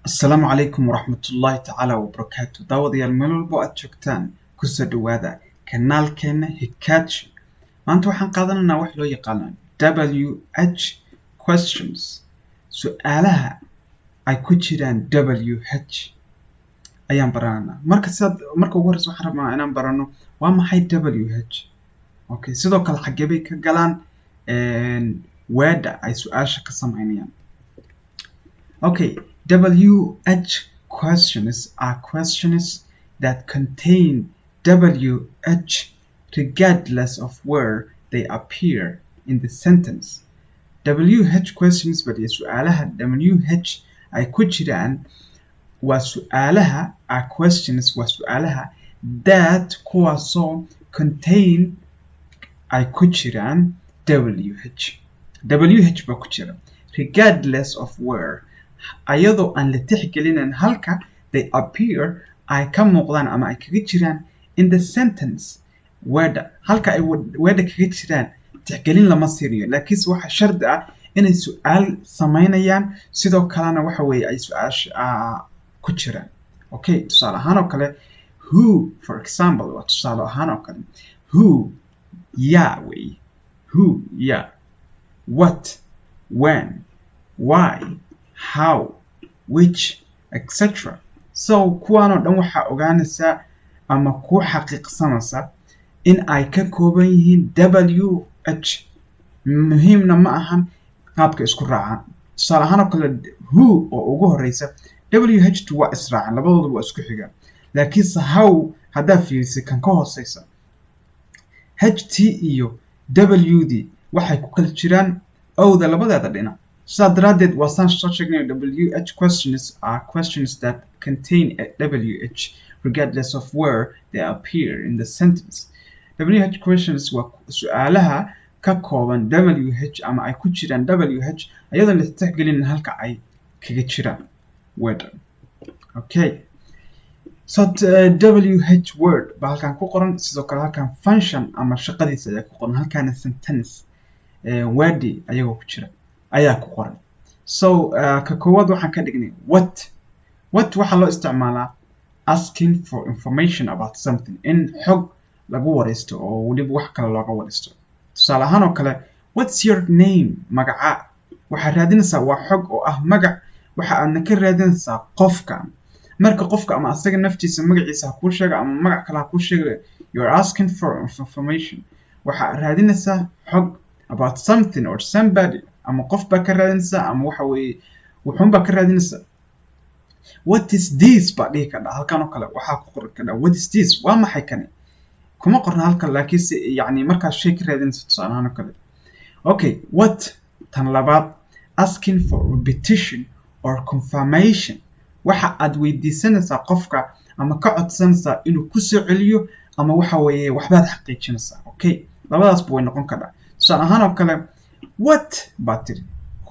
Asalaamu calaykum waraxmatullaahi tacaala wabarakaatu. Daawadayaal, meel walbo aad joogtaan, kusoo dhowaada kanaalkeena Hikaaji. Maanta waxaan qaadanaynaa wax loo yaqaano WH questions, su-aalaha ay ku jiraan WH ayaan baranaynaa. Marka sidaad marka ugu horreysa waxaan rabnaa inaan barano waa maxay WH. Okay, sidoo kale xaggee bay ka galaan weedha ay su-aasha ka samaynayaan? Okay, WH questions are questions that contain WH regardless of where they appear in the sentence. WH questions badiya su-aalaha WH ay ku jiraan waa su-aalaha, are questions, waa su-aalaha, that, kuwaasoo, contain, ay ku jiraan WH. WH baa ku jira, regardless of where, ayadoo aan la tixgelinin halka, they appear, ay ka muuqdaan ama ay kaga jiraan, in the sentence, weedha. Halka ay weedha kaga jiraan tixgelin lama siinayo, laakiinse waxaa shardi ah inay su-aal samaynayaan, sidoo kalena waxa weeye ay su-aasha ku jiraan. Okay, tusaale ahaan oo kale who, for example, waa tusaale ahaan oo kale who, yaa weeye, who, yaa, what, when, why, how, which, etc. So kuwaanoo dhan waxaa ogaanaysaa ama ku xaqiiqsanaysa in ay ka kooban yihiin WH. Muhiimna ma ahan qaabka isku raacaan. Tusaale ahaan oo kale who oo ugu horeysa, WH tu waa israacaan, labadooda waa isku xigaan, laakiinse how haddaa fiirisay kan ka hooseysa, HT iyo WD waxay ku kala jiraan owda labadeeda dhinac. Sidaa daraaddeed waa saan soo sheegnay, WH questions are questions that contain a WH regardless of where they appear in the sentence. WH questions waa su-aalaha ka kooban WH ama ay ku jiraan WH iyadoo la tixgelinin halka ay kaga jiraan word. Okay, so WH word baa halkan ku qoran. Sidoo kale halkan function ama shaqadiisa ayaa ku qoran, halkaana sentence wordi ayagoo ku jira ayaa ku qoran. So ka koowaad waxaan ka dhignay what. What waxaa loo isticmaalaa asking for information about something, in xog lagu wareysto oo weliba wax kale looga wareysto. Tusaale ahaan oo kale, "What's your name?" Magaca waxaad raadinaysaa waa xog oo ah magac, waxa aadna ka raadinaysaa qofka. Marka qofka ama asaga naftiisa magaciisa ha kuu sheega ama magac kale ha kuu sheega, you are asking for information, waxaad raadinaysaa xog about something or somebody, ama qof baa ka raadinaysaa ama waxa weeye wuxuun baa ka raadinaysaa. "What is this?" baa dhihi kardhaa. Halkan oo kale waxaa ku qoran kardhaa "What is this?" Waa maxay kani? Kuma qorna halkan, laakiinse yacni markaad shay ka raadinaysa, tusaale ahaan oo kale. Okay, what tan labaad, asking for repetition or confirmation. Waxa aad weydiisanaysaa qofka ama ka codsanaysaa inuu ku soo celiyo ama waxa weeye waxbaad xaqiijinaysaa. Okay, labadaasba way noqon kardhaa. Tusaale ahaan oo kale, "What?" baad tiri.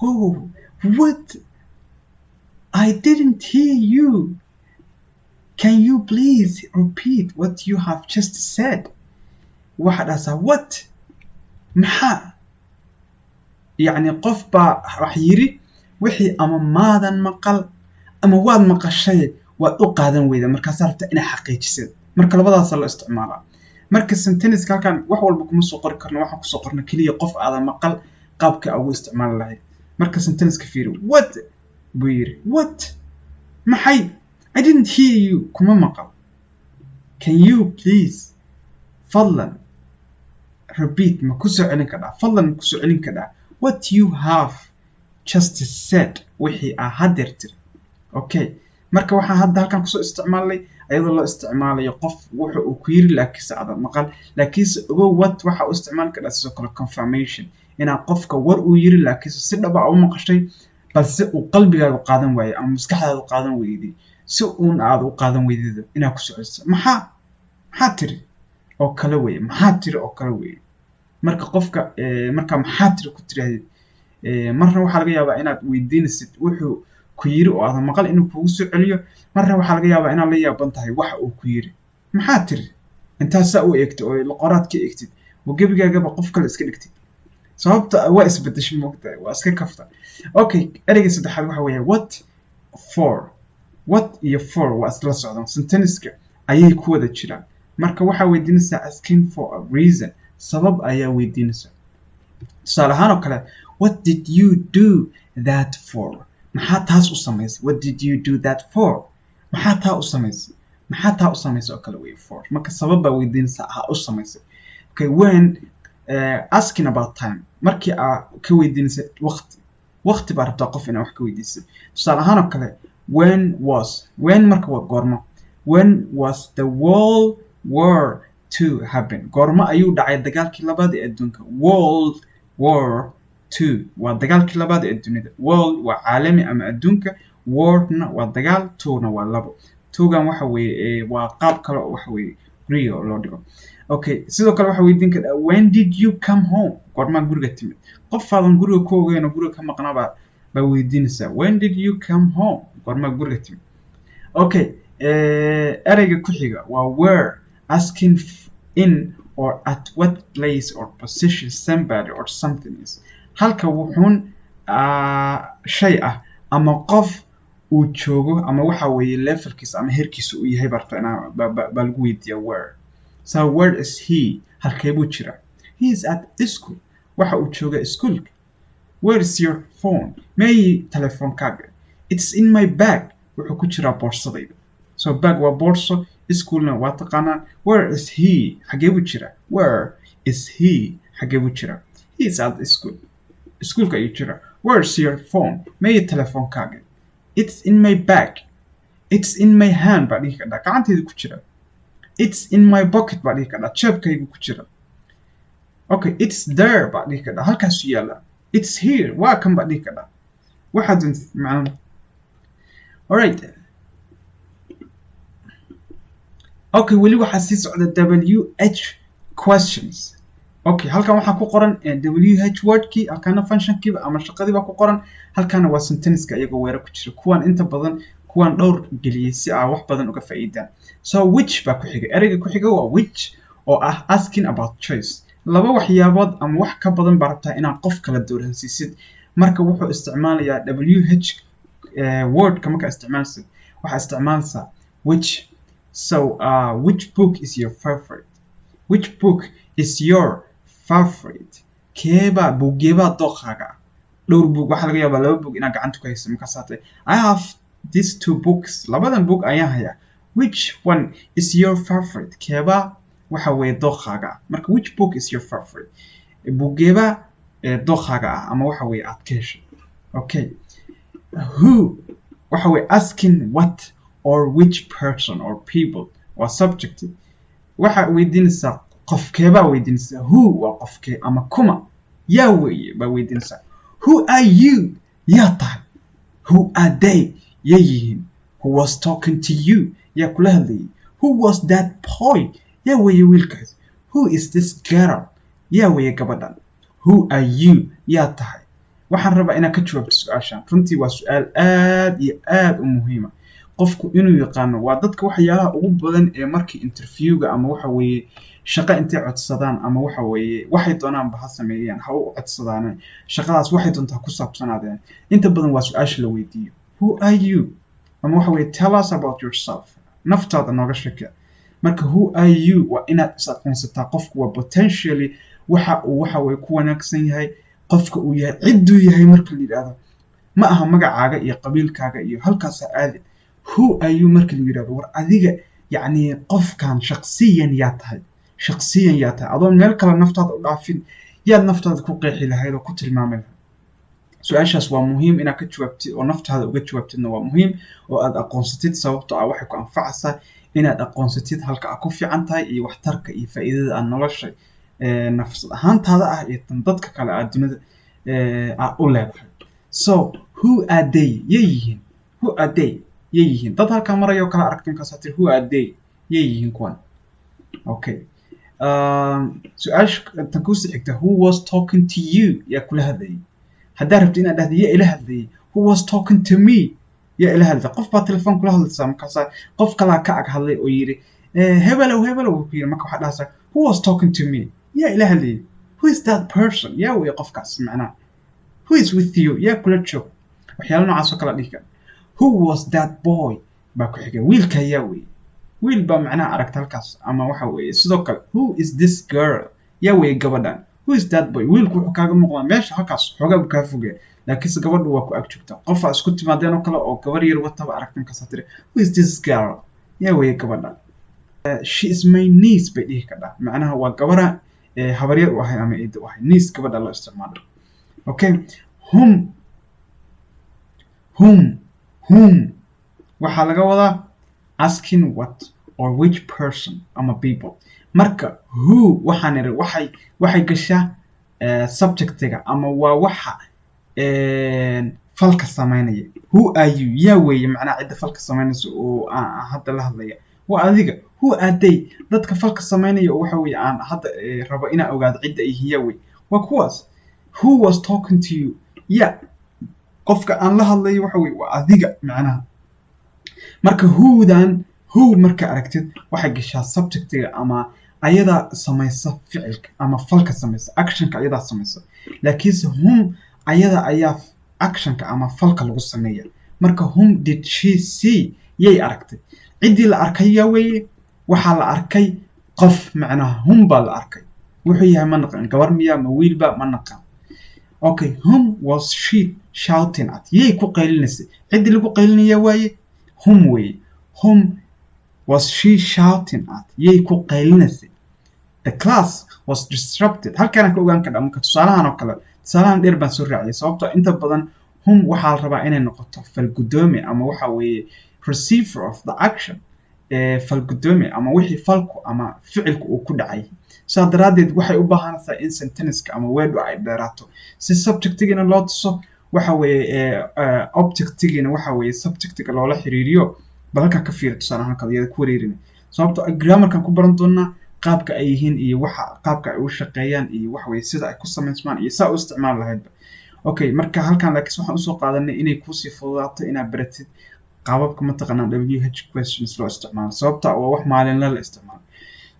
"Oh, what? I didn't hear you. Can you please repeat what you have just said?" Waxaa dhahaysaa "What?" Maxaa? Yacni qof baa wax yiri wixii ama maadan maqal ama waad maqashay, waad u qaadan weyda, markaasaa rabta inaad xaqiijisid. Marka labadaasaa loo isticmaalaa. Marka sentenceka halkan wax walba kuma soo qori karno, waxaan kusoo qorno keliya qof aadan maqal qaabka ugu isticmaali lahayd. Marka sentenceka fiiri. "What?" buu yiri. "What?" Maxay? "I didn't hear you." Kuma maqal. "Can you please", fadlan, "repeat", ma ku soo celin kardhaa, fadlan ma ku soo celin kardhaa, "what you have just said", wixii aa haddeer tiri. Okay, marka waxaan hadda halkan kusoo isticmaalnay ayadoo loo isticmaalayo qof wuxa uu ku yiri laakiinse aadan maqal. Laakiinse ogow, what waxa u isticmaali kardhaa sidoo kale confirmation, inaad qofka war uu yiri laakiinse si dhaba u maqashay, balse uu qalbigaagu qaadan waayey ama maskaxdaadu qaadan weyday, si uun aad u qaadan weydido inaad ku socodso "Maxaa? Maxaa tiri?" oo kale weye. "Maxaa tiri?" oo kale weye. Marka qofka marka "Maxaa tiri?" ku tirahdid, marna waxaa laga yaabaa inaad weydiinaysid wuxuu ku yiri oo aadan maqal inuu kugu soo celiyo, marna waxaa laga yaabaa inaad la yaaban tahay waxa uu ku yiri. "Maxaa tiri?" Intaad saa u eegto oo qoraad ka eegtid oo gebigaagaba qof kale iska dhigtid, sababta waa isbedeshay, moogtahay, waa iska kafta. Okay, ereyga saddexaad waxa weeye what for. What iyo for waa isla socdaan, sentenceska ayay ku wada jiraan. Marka waxaa weydiinaysaa asking for a reason, sabab ayaa weydiinaysaa. Tusaale ahaan oo kale, "What did you do that for?" Maxaa taas u samaysay? "What did you do that for?" Maxaa taa u samaysay? Maxaa taa u samaysay oo kale wey for. Marka sabab baa weydiinaysaa ha u samaysay. Okay, when asking about time, markii aa ka weydiinaysa waqti, waqti baa rabtaa qof inaa wax ka weydiisay. Tusaale ahaan oo kale, when was, when marka waa goormo. "When was the World War Two happen?" Goormo ayuu dhacay dagaalkii labaad ee adduunka? World War Two waa dagaalkii labaad ee dunida. World waa caalami ama adduunka, warna waa dagaal, two-na waa labo. Two-gan waxa weeye waa qaab kale oo waxa weeye guriga loo dhigo. Okay, sidoo kale waxa weydiin kartaa, "When did you come home?" Goormaa guriga timid? Qof aadan guriga ku ogeyn oo guriga ka maqnaa baa weydiinaysaa, "When did you come home?" Goormaa guriga timid? Okay, ereyga ku xiga waa where, asking in or at what place or position somebody or something is. Halka wuxuun shay ah ama qof uu joogo ama waxa weeye levelkiisa ama heerkiisa uu yahay barto inaa baa lagu weydiiyaa where. So "Where is he?" Halkee buu jiraa? He is at school. Waxa uu joogaa iskuulka. "Where is your phone?" Meeyi telefoonkaaga? It's in my bag. Wuxuu ku jiraa boorsadayda. So bag waa boorso, schoolna waa taqaanaan. "Where is he?" Xagee buu jiraa? "Where is he?" Xagee buu jiraa? He is at school. Iskuulka ayuu jiraa. "Where is your phone?" Meeyi telefoonkaaga? It's in my bag. "It's in my hand" baa dhihi kartaa, gacantayda ku jira. "It's in my pocket" baa dhihi kartaa, jeebkaygu ku jira. Okay, "It's there" baa dhihi kartaa, halkaasu yaalla. "It's here", waa kan baa dhihi kartaa, waxaad doontid macnaha. Alright, okay, weli waxaa sii socda WH questions. Okay, halkan waxaa ku qoran WH wordkii, halkana functionkiiba ama shaqadii baa ku qoran, halkana waa sentenceka iyagoo where ku jira. Kuwan inta badan kuwan dhowr geliyey si aa wax badan uga faa'iidaan. So which baa ku xiga. Ereyga ku xiga waa which, oo ah asking about choice. Laba waxyaabood ama wax ka badan baa rabtaa inaad qof kala dooransiisid. Marka wuxuu isticmaalayaa WH wordka. Markaa isticmaalaysid, waxaa isticmaalaysaa which. So "Which book is your favorite?" "Which book is your favorite?" Keebaa buuggeebaa dooqaaga ah? Dhowr buug waxaa laga yaabaa, laba buug inaad gacanta ku hayso. Markaas tahay, "I have these two books", labadan book ayaan hayaa. "Which one is your favorite?" Keebaa waxa weeye dooqaaga ah? Marka "Which book is your favorite?" Buuggeebaa dooqaaga ah ama waxa weeye aad ka heshay? Okay, who waxa weeye asking what or which person or people, waa subject. Waxa weydiinaysaa qofkeebaa weydiinaysaa. Who waa qofkee ama kuma, yaa weeye baa weydiinaysaa. "Who are you?" Yaa tahay? "Who are they?" Yaa yihiin? "Who was talking to you?" Yaa kula hadlayay? "Who was that boy?" Yaa weeye wiilkaas? "Who is this girl?" Yaa weeye gabadhan? "Who are you?" Yaa tahay? Waxaan rabaa inaad ka jawaabto su-aashan. Runtii waa su-aal aad iyo aad u muhiima qofku inuu yaqaano. Waa dadka waxyaalaha ugu badan ee markii interviewga ama waxa weeye shaqo intay codsadaan ama waxa weeye waxay doonaanba ha sameeyaan, ha u codsadaane, shaqadaas waxay doontaa ku saabsanaadeen, inta badan waa su-aasha la weydiiyo, "Who are you?" ama waxa weeye "Tell us about yourself", naftaada nooga sheekee. Marka "Who are you?" waa inaad is aqoonsataa. Qofku waa potentially waxa uu waxa weye ku wanaagsan yahay, qofka uu yahay, cidduu yahay. Marka la yidhaahdo, ma aha magacaaga iyo qabiilkaaga iyo halkaasa aadi. "Who are you?" marka la yidhahdo, war adiga yacni qofkan shaqsiyan yaa tahay? Shaqsiyan yaa tahay? Adoon meel kale naftaada u dhaafin, yaad naftaada ku qeexi lahayd oo ku tilmaami lahayd? Su-aashaas waa muhiim inaad ka jawaabtid oo naftaada uga jawaabtidna waa muhiim oo aad aqoonsatid, sababtoo ah waxay ku anfacaysaa inaad aqoonsatid halka aad ku fiican tahay iyo waxtarka iyo faa'iidada aad nolosha nafsad ahaantaada ah iyo tan dadka kale aad dunida aad u leedahay. So "Who are they?" Yay yihiin? "Who are they?" Yay yihiin? Dad halkaa marayoo kala aragtay, markaasaa tiri, "Who are they?" Yay yihiin kuwan? Okay, su-aasha tan kusii xigta, "Who was talking to you?" Yaa kula hadlayay? Haddaa rabto inaad dhahda "Yaa ila hadlayay", "Who was talking to me?" Yaa ila hadlay? Qof baa telefoon kula hadlaysaa, markaasaa qof kalaa ka ag hadlay oo yidhi, "Hebelow, hebelow," ku yidhi. Marka waxaad dhahaysaa, "Who was talking to me?" Yaa ila hadlayay? "Who is that person?" Yaa weeye qofkaas macnaha? "Who is with you?" Yaa kula joog? Waxyaalo noocaas oo kala dhihi kara. "Who was that boy?" Baa ku xiga. Wiilka yaa weeye? Wiil baa macnaha aragta halkaas. Ama waxa weeye sidoo kale, who is this girl? Yaa weeye gabadhan? Who is that boy? Wiilku wuxuu kaaga muuqdaa meesha halkaas, xoogaa buu kaa fogaya, laakiinse gabadhu waa ku ag joogtaa. Qofaa isku timaadeen oo kale oo gabar yar wataba aragta, markaasaa tiri, "Who is this girl?" Yaa weeye gabadhan? "She is my niece," bay dhihi kadhaa. Macnaha waa gabara habaryar u ahay ama eedo u ahay. Niece gabadha loo isticmaalo. Okay, whom. Whom, whom waxaa laga wadaa asking what or which person ama people. Marka who waxaan iri waxay gashaa subjectiga ama waa waxa falka samaynaya. Who are you? Yaa weeye macnaha cidda falka samaynaysa oo aan hadda la hadlaya? Waa adiga. Who are they? Dadka falka samaynaya oo waxa weeye aan hadda rabo inaan ogaado cidda ay yihiin, yaa weeye? Waa kuwaas. Who was talking to you? Ya qofka aan la hadlayo waxa weye waa adiga macnaha. Marka whodan, who marka aragtid, waxay gashaa subjectiga ama ayadaa samaysa ficilka ama falka samaysa, actionka ayadaa samaysa. Laakiinse whom ayada ayaa actionka ama falka lagu sameeya. Marka whom did she see? Yay aragtay? Ciddii la arkay yaa weeye? Waxaa la arkay qof macnaha. Whom baa la arkay, wuxuu yahay ma naqan. Gabar miya ma wiilba? Ma naqan. Okay, whom was she shouting at? Yay ku qaylinaysay? Ciddii lagu qaylinaya waaye, whom weeye. Whom was she shouting at? Yay ku qaylinaysay? The class was disrupted. Halkaana ka ogaan kadha. Marka tusaalahan oo kale, tusaalahan dheer baan soo raaciyay, sababtoo inta badan whom waxaa la rabaa inay noqoto falgudoomi ama waxa weeye receiver of the action, falgudoomi ama wixii falku ama ficilku uu ku dhacay. Sidaa daraaddeed waxay u baahanaysaa in sentenceka ama weedhu ay dheeraato si subjectigiina loo tuso, waxa weeye objectigiina waxa weeye subjectiga loola xiriiriyo. Bal halkaa ka fiiri tusaale ahaan kale, iyada ku wareerina, sababtoo ah grammarkan ku baran doonaa qaabka ay yihiin iyo waxa qaabka ay u shaqeeyaan iyo waxa weeye sida ay ku samaysmaan iyo saa u isticmaali lahaydba. Okay, marka halkan laakiin waxaan usoo qaadanay inay kuusii fududaato inaad baratid qaababka mataqaanaa WH questions loo isticmaalo, sababta waa wax maalinle la isticmaalo.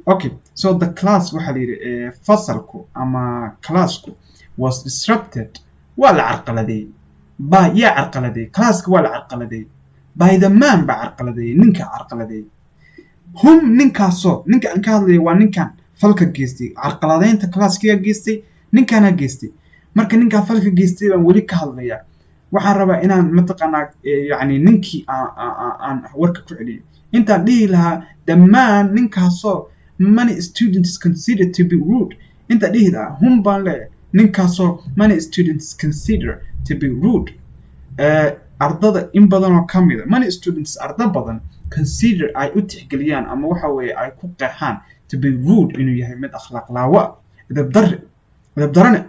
Okay, so the class waxaa la yidhi fasalku ama classku was disrupted, waa la carqaladeeyey. By, yaa carqaladeeyey? Classka waa la carqaladeeyey. By the man baa carqaladeeyey, ninka carqaladeeyey. Whom, ninkaasoo ninka aan ka hadlaya waa ninkan falka geystay. Carqaladeynta classkiyaa geystay? Ninkaanaa geystay. Marka ninkaa falka geystay baan weli ka hadlayaa. Waxaan rabaa inaan mataqaanaa yacni ninkii aan warka ku celiyo. Intaan dhihi lahaa the man, ninkaasoo many students consider to be rude, intaan dhihi lahaa whom baan leeyahay. Ninkaasoo many students consider to be rude, ardada in badan oo ka mida, many students, arda badan, consider ay u tixgeliyaan ama waxa weeye ay ku qeexaan, to be rude, inuu yahay mid akhlaaq laawo ah, edabdarre, edabdarane.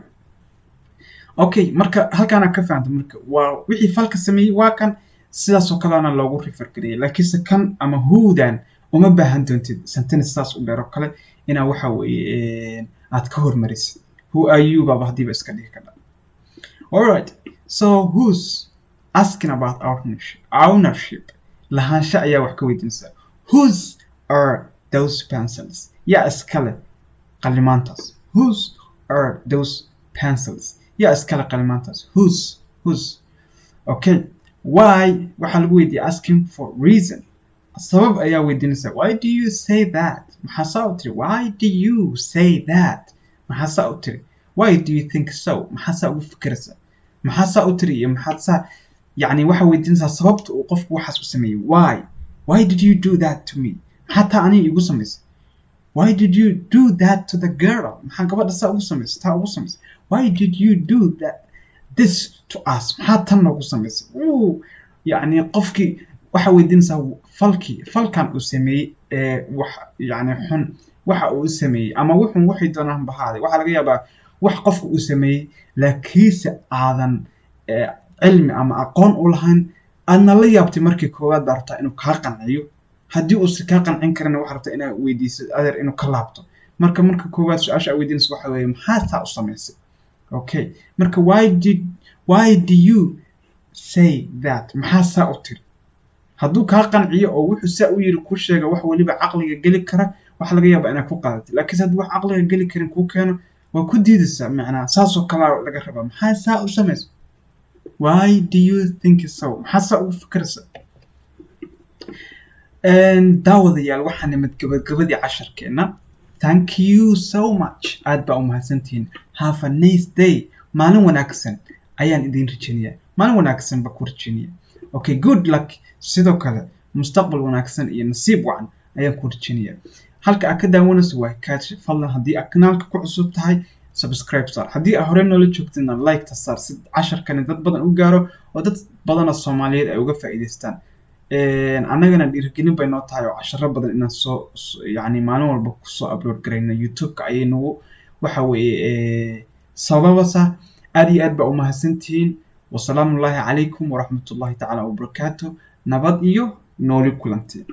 Okay, marka halkaana ka fahamta. Marka waa wixii falka sameeyey waa kan, sidaasoo kalena loogu refer gareeyay. Laakiinse kan ama whodan uma baahan doontid sentence saas u dheer oo kale inaa waxa weeye aad ka hormarisid. "Who are you?" baaba haddiiba iska dhihi kadha. Alright, so whose, asking about ownership. Ownership, lahaansho ayaa wax ka weydiinaysaa. Whose are those pencils? Yaa iskale qalimaantaas? Whose are those pencils? Yaa iskale qalimaantaas? Whose, whose. Okay, why waxaa lagu weydiiyay asking for reason, sabab ayaa weydiinaysaa. Why do you say that? Maxaa saa u tiri? Why do you say that? Maxaa saa u tiri? Why do you think so? Maxaa saa ugu fikiraysaa? Maxaa saa u tiri iyo maxaad saa, yacni waxaa weydiinaysaa sababta uu qofku waxaas u sameeyey. Why did you do that to me? Maxaa taa aniga iigu samaysay? Why did you do that to the girl? Maxaa gabadha saa ugu samaysay, taa ugu samaysay? Why did you do that, this to us? Maxaa tan noogu samaysay? Yacni qofkii waxaa weydiinaysaa falkii, falkan uu sameeyey ee wax yacni xun waxa uu sameeyey ama wuxun waxay doonaan bahaaday. Waxaa laga yaabaa wax qofka uu sameeyey, laakiinse aadan cilmi ama aqoon u lahayn, aadna la yaabtay. Markii koowaad baa rabtaa inuu kaa qanciyo. Haddii uusan kaa qancin karin, waxaa rabtaa inaad weydiiso adeer inuu ka laabto. Marka koowaad su-aasha aad weydiinayso waxa weeye, maxaa saa u samaysay? Okay, marka why do you say that? Maxaa saa u tiri? Hadduu kaa qanciyo oo wuxuu saa u yiri kuu sheega wax weliba caqliga geli kara, waxa laga yaabaa inaad ku qaadatid. Laakiinse haddii wax caqliga geli karin kuu keeno, waa ku diidaysaa. Macnaha saasoo kalaa laga rabaa. Maxaa saa u samaysa? Why do you think so? Maxaa saa ugu fikiraysaa? Daawadayaal, waxaa nimid gabagabadii casharkeenna. Thank you so much, aad baa u mahadsantihiin. Have a nice day, maalin wanaagsan ayaan idin rajeynayaa, maalin wanaagsan baa ku rajeynaya. Okay, good luck, sidoo kale mustaqbal wanaagsan iyo nasiib wacan ayaan ku rajeynaya. Halka aad ka daawanayso waa Hikaadshe. Fadlan, haddii aad kanaalka ku cusub tahay, subscribe saar. Haddii aad hore noola joogtidna, like ta saar si casharkani dad badan u gaaro oo dad badanoo Soomaaliyeed ay uga faa'iidaystaan. Annagana dhiirigelin bay noo tahay oo casharo badan inaan soo, yacni, maalin walba kusoo upload garayno YouTube-ka ayay nagu, waxa weeye, sababasa. Aad iyo aad baa u mahadsantihiin. Wasalaamu ullaahi calaykum waraxmatullahi tacaala wabarakaatu. Nabad iyo nooli kulanti.